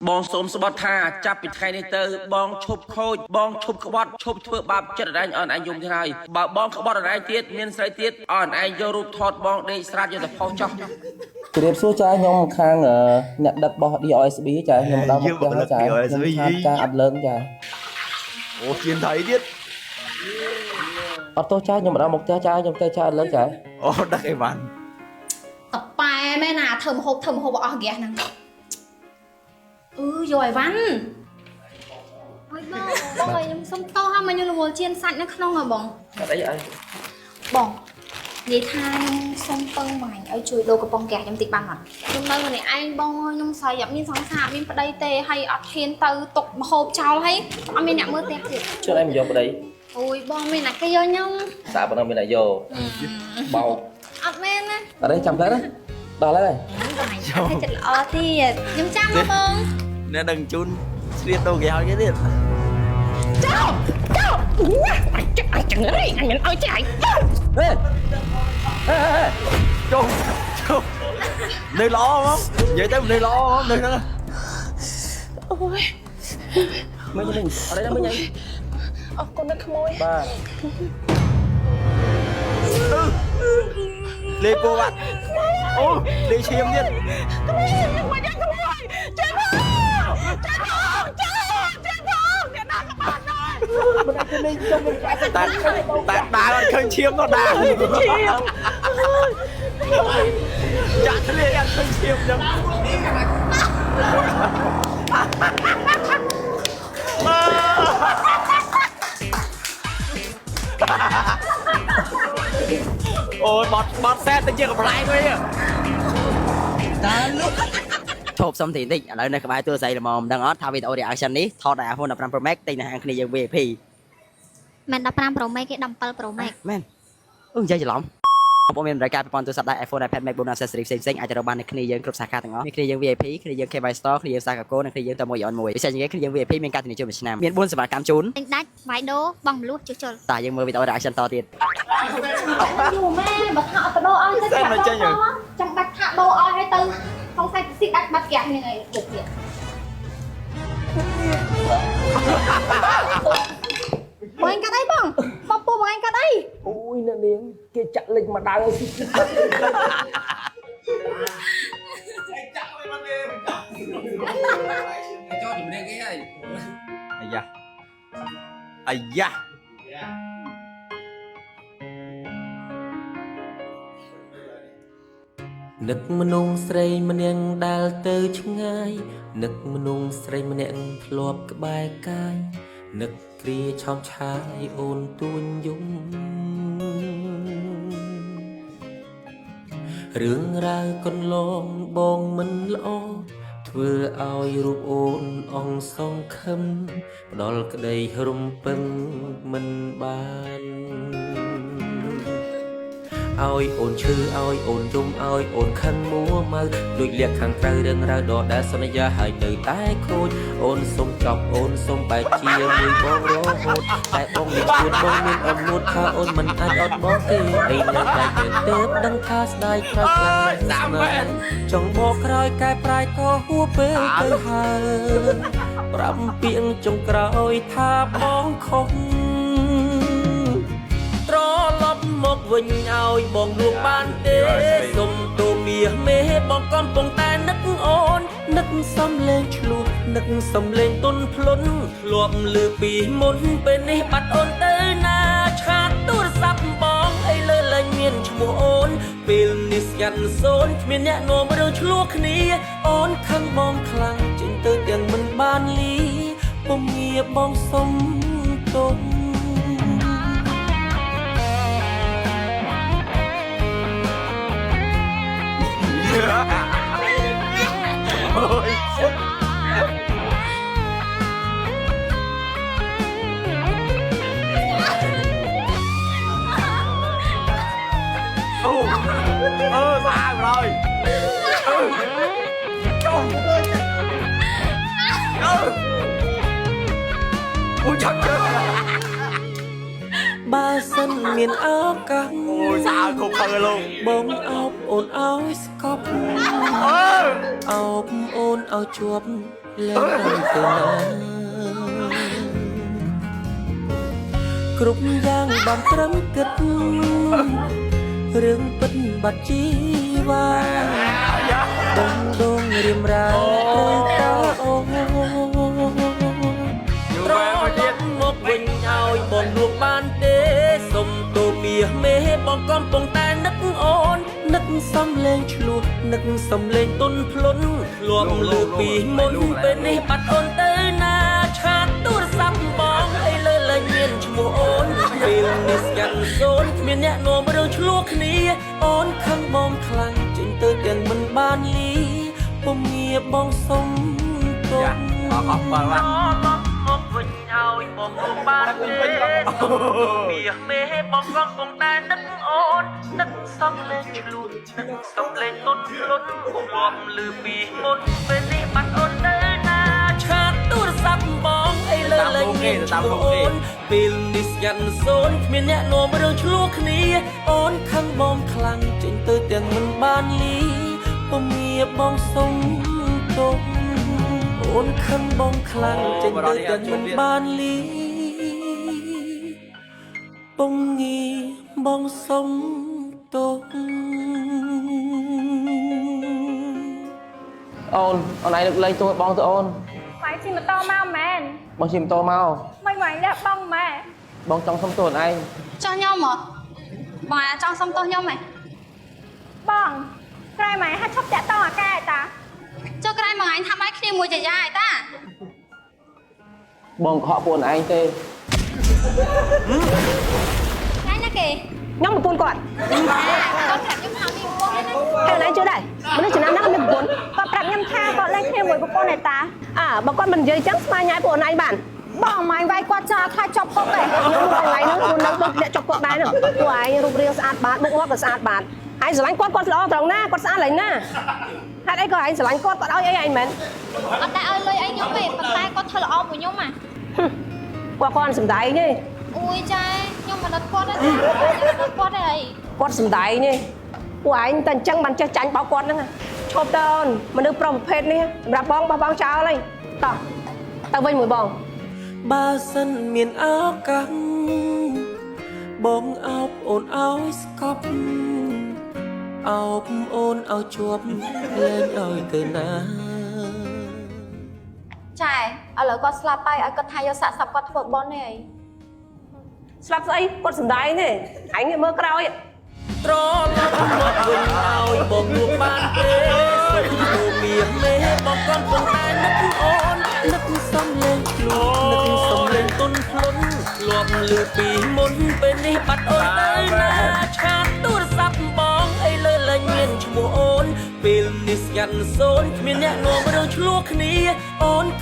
បងសូមស្បត់ថាចាប់ពីថ្ងៃនេះទៅបងឈប់ខូចបងឈប់ក្បត់ឈប់ធ្វើបាបចិត្តអនឯងអនឯងយំទៀតហើយបើបងក្បត់អនឯងទៀតមានស្រីទៀតអនឯងយករូបថតបងដេកស្រាតយកទៅផុសចោះជម្រាបសួរចាខ្ញុំខាងអ្នកដឹករបស់ DOSB ចាខ្ញុំមកដល់មកផ្ទះហើយចាខ្ញុំខាតចាអត់លើកចា អូជៀនថៃទៀត អត់ទោសចាខ្ញុំមកដល់មកផ្ទះចាខ្ញុំទៅចាអត់លើកចា អូដឹកអីវ៉ាន់ តប៉ែមែនណាធ្វើម្ហូបធ្វើម្ហូបអស់ហ្គាសហ្នឹងអឺយកអីវ៉ាន់អុយបងបងអើយខ្ញុំសុំតោះហើយមកខ្ញុំរវល់ជៀនសាច់នៅក្នុងហ៎បង អត់អីអី បងនិយាយថាខ្ញុំសុំពឹងបងឯងឲ្យជួយដូរកំប៉ុងហ្គាសខ្ញុំតិចបានអត់ខ្ញុំនៅម្នាក់ឯងបងអើយខ្ញុំស្រីអត់មានសង្សារអត់មានប្តីទេហើយអត់ហ៊ានទៅទុកម្ហូបចោលហើយអត់មានអ្នកមើលផ្ទះទៀត ជឿឯងមិនយកប្តី អូយបងមានអ្នកគេយកខ្ញុំ សាប៉ុណ្ណឹងមានតែយកបោក អត់មែនណា អត់ទេចាំផ្លែណាដល់ហើយ បងឯងឲ្យចិត្តល្អទៀតខ្ញុំចាំមកបង អ្នកដឹងជូនឆ្លៀតដូរគេឲ្យគេទៀត ចោចោញ៉ាអញចឹងអញចឹងរីអញមិនអោយចៃ ហេហេហេ ចុះចុះនៅល្អហ្មងនិយាយទៅនៅល្អហ្មងនៅហ្នឹង អូយ មិញមិញអត់ទេមិញអី អរគុណណាស់ក្មួយ បាទ លេពោបាត់អូលេឈាមទៀត ក្មួយខ្ញុំមកយ៉ាងក្មួយចេះផងចេះផងចេះចេះផងអ្នកណាក៏បានដែរ តែតែដើរអត់ឃើញឈាមនោះដើរ ឈាម ចាក់ធ្លាយអត់ឃើញឈាមចឹងអូយបត់បត់សែតទៅជាកំ pl ែងវិញ តាលុឈប់សុំទីបន្តិចឥឡូវនៅក្បែរទួលស្រីល្មមមិនដឹងអត់ថាវីដេអូ reaction នេះថតដោយ iPhone 15 Pro Max ទិញនៅហាងគ្នាយើង VIP មិន15 Pro Max គេ17 Pro Max មែនអឺនិយាយច្រឡំបងប្អូនមានតម្រូវការប្រព័ន្ធទូរស័ព្ទដៃ iPhone iPad MacBook និង accessory ផ្សេងៗអាចទៅរកបាននៅគ្នាយើងគ្រប់សាខាទាំងអស់មានគ្នាយើង VIP គ្នាយើង KY Store គ្នាយើងសាខាកូនិងគ្នាយើងតែមួយអនមួយពិសេសជាងគេគ្នាយើង VIP មានការធានាជូនមួយឆ្នាំមាន4សេវាកម្មជូន ទិញដាច់វាយដូបងមលួសជួសជុល តើយើងមើលវីដេអូ reaction តទៀត យូរម៉ែបើថាអត់ទៅដូរឲ្យទៅចាំបាច់ថាដូរឲ្យឲ្យទៅសង្ស័យទៅស៊ីដាច់បាត់ហ្គាសហ្នឹងឯងពុកទៀតបងឯងកាត់អីបងបងពូបងឯងកាត់អី អូយអ្នកនាងគេចាក់លិចមកដើរឲ្យស៊ី ចាក់មិនទេ ចូលជំនាញគេហើយ អាយ៉ាអាយ៉ា នឹកមនុស្សស្រីម្នាក់ដែលទៅឆ្ងាយនឹកមនុស្សស្រីម្នាក់ធ្លាប់ក្បែរកាយនឹកគ្រាឆោមឆាយអូនទួញយំរឿងរ៉ាវកន្លងបងមិនល្អធ្វើឲ្យរូបអូនអងសង្ឃឹមផ្ដល់ក្តីរំពឹងមិនបាន ឲ្យអូនឈឺឲ្យអូនយំឲ្យអូនខឹងមួម៉ៅដូចលៀកខាងក្រៅរឿងរ៉ាវដដែលសន្យាឲ្យនៅតែខូចអូនសុំចប់អូនសុំបែកជាមួយបងរហូតតែបងមានឈួតបងមានអំនួតថាអូនមិនអាចអត់បងទេអីនៅតែទៅទើបដឹងថាស្ដាយក្រោយខ្លាំងណាស់ស្នេហ៍ចង់បកក្រោយកែប្រែក៏ហួពេលទៅហើយប្រាប់ពីងចុងក្រោយថាបងខុស ត្រឡប់មកវិញឲ្យបងលួងបានទេសុំទូមាសមេបងកំពុងតែនឹកអូននឹកសំលេងឆ្លោះនឹកសំលេងទុនភ្លុនធ្លាប់លឺពីមុនពេលនេះបាត់អូនទៅណាឆាតទូរស័ព្ទបងអីលើលែងមានឈ្មោះអូនពេលនេះស្ងាត់សូនគ្មានអ្នកនាំរឿងឆ្លោះគ្នាអូនខឹងបងខ្លាំងចេញទៅទាំងមិនបានលីពុំងារបងសុំទោស អូយអូអឺស្អាតហើយអឺចុះអឺអូឆាប់ជើង បើសិនមានឱកាស អូយស្អាតគ្រប់ខឹងលោក បងអោបអូនឲ្យស្កប់ អឺ អោបអូនឲ្យជាប់ លែងឲ្យទៅណាគ្រប់យ៉ាងបានត្រឹមគិតរឿងពិតបាត់ជីវ៉ា ដងដងរៀមរាត្រូវតាអូត្រឡប់មកវិញឲ្យបងលួកបានទេសុំទោមាសមេបងកំពុងតែនឹកអូននឹកសំលេងឆ្លោះនឹកសំលេងទុនភ្លុនធ្លាប់លើពីមុនពេលនេះបាត់អូនទៅណាឆាតទូរស័ព្ទបងអីលើលែងមានឈ្មោះអូនពេលនេះស្ងាត់សូនគ្មានអ្នកនាំរឿងឆ្លោះគ្នាអូនខឹងបងខ្លាំងចេញទៅទាំងមិនបានលីពុំងារបងសុំទោស អរអរបាទ ត្រឡប់មកវិញឲ្យបងលំបានទេសុំមាសមេបងកំពុងតែនឹកអូននឹកសំលេងឆ្លួតនឹកសំលេងទុនភ្លុនលាប់លឺពីមុនពេលនេះបាត់អូនទៅណាឆាតទូរស័ព្ទបងអីលើលែងមានឈ្មោះអូនពេលនេះស្ងាត់សូនគ្មានអ្នកនាំរឿងឆ្លោះគ្នាអូនខឹងបងខ្លាំងចេញទៅទាំងមិនបានលីពុំងារបងសុំទោស អូនខឹងបងខ្លាំងចេញទៅទាំងមិនបានលីពងងាបងសុំទោស អូនអូនឯងលើកលែងទោសឲ្យបងទៅអូន ម៉ែជិះម៉ូតូមកមែន បងជិះម៉ូតូមក មិនម៉ែលះបងម៉ែ បងចង់សុំទោសអូនឯង ចោះខ្ញុំហ៎បងអាចចង់សុំទោសខ្ញុំហ៎ បងក្រែម៉ែហាត់ឈប់តាក់តងអាកែតា ចុះក្រែមកឯងថាបាយគ្នាមួយចាយ៉ាឯតា បងកុហកពួកអូនឯងទេ ថ្ងៃណាគេ ខ្ញុំប្រពន្ធគាត់ គាត់ប្រាប់ខ្ញុំថាមានប្រពន្ធណា ហើយណៃជឿដែរមនុស្សចំណាំណាស់មានប្រពន្ធ គាត់ប្រាប់ខ្ញុំថាគាត់លេងគ្នាមួយប្រពន្ធឯតា អើបើគាត់មិននិយាយចឹងស្មានញ៉ាយពួកអូនឯងបាន បងម៉ែវាយគាត់ចោលខ្លាចជាប់គុកឯង ខ្ញុំរាល់ថ្ងៃហ្នឹងខ្លួននឹងដូចអ្នកចុកគាត់ដែរហ្នឹងពួកឯងរូបរាងស្អាតបាតមុខមាត់ក៏ស្អាតបាតឯងស្រឡាញ់គាត់គាត់ល្អត្រង់ណាគាត់ស្អាតឡើយណាហេតុអីក៏ឯងស្រឡាញ់គាត់គាត់ឲ្យអីឯងមែន អត់តែឲ្យលុយអីខ្ញុំទេប៉ុន្តែគាត់ធ្វើល្អមួយខ្ញុំហ่ะ គាត់គាត់សំដែងទេ អូយចែខ្ញុំមិនដិតគាត់ទេខ្ញុំមិនដិតគាត់ទេអី គាត់សំដែងទេពួកឯងតែអញ្ចឹងបានចេះចាញ់បោកគាត់ហ្នឹងឈប់តើអូនមនុស្សប្រុសប្រភេទនេះសម្រាប់បងបោះបងចោលហើយតោះទៅវិញមួយបង បើសិនមានឱកាសបងអោបអូនឲ្យស្កប់អោបអូនឲ្យជាប់លែងឲ្យទៅណា ចែឥឡូវគាត់ស្លាប់ហើយឲ្យគាត់ថាយកសាកសពគាត់ធ្វើបន់ទេអី ស្លាប់ស្អីគាត់សំដែងទេឯងមើលក្រោយ ត្រឡប់មកវិញឲ្យបងលួកបានទេសុំទូមាសមេបងកំពុងតែនឹកអូននឹកសំលេងឆ្លោះនឹកសំលេងទុនភ្លុនធ្លាប់លឺពីមុនពេលនេះបាត់អូនទៅណាឆាតទូរស័ព្ទបងអីលើលែងមានឈ្មោះអូនពេលនេះស្ងាត់សូនគ្មានអ្នកនាំរឿងឆ្លោះគ្នាអូន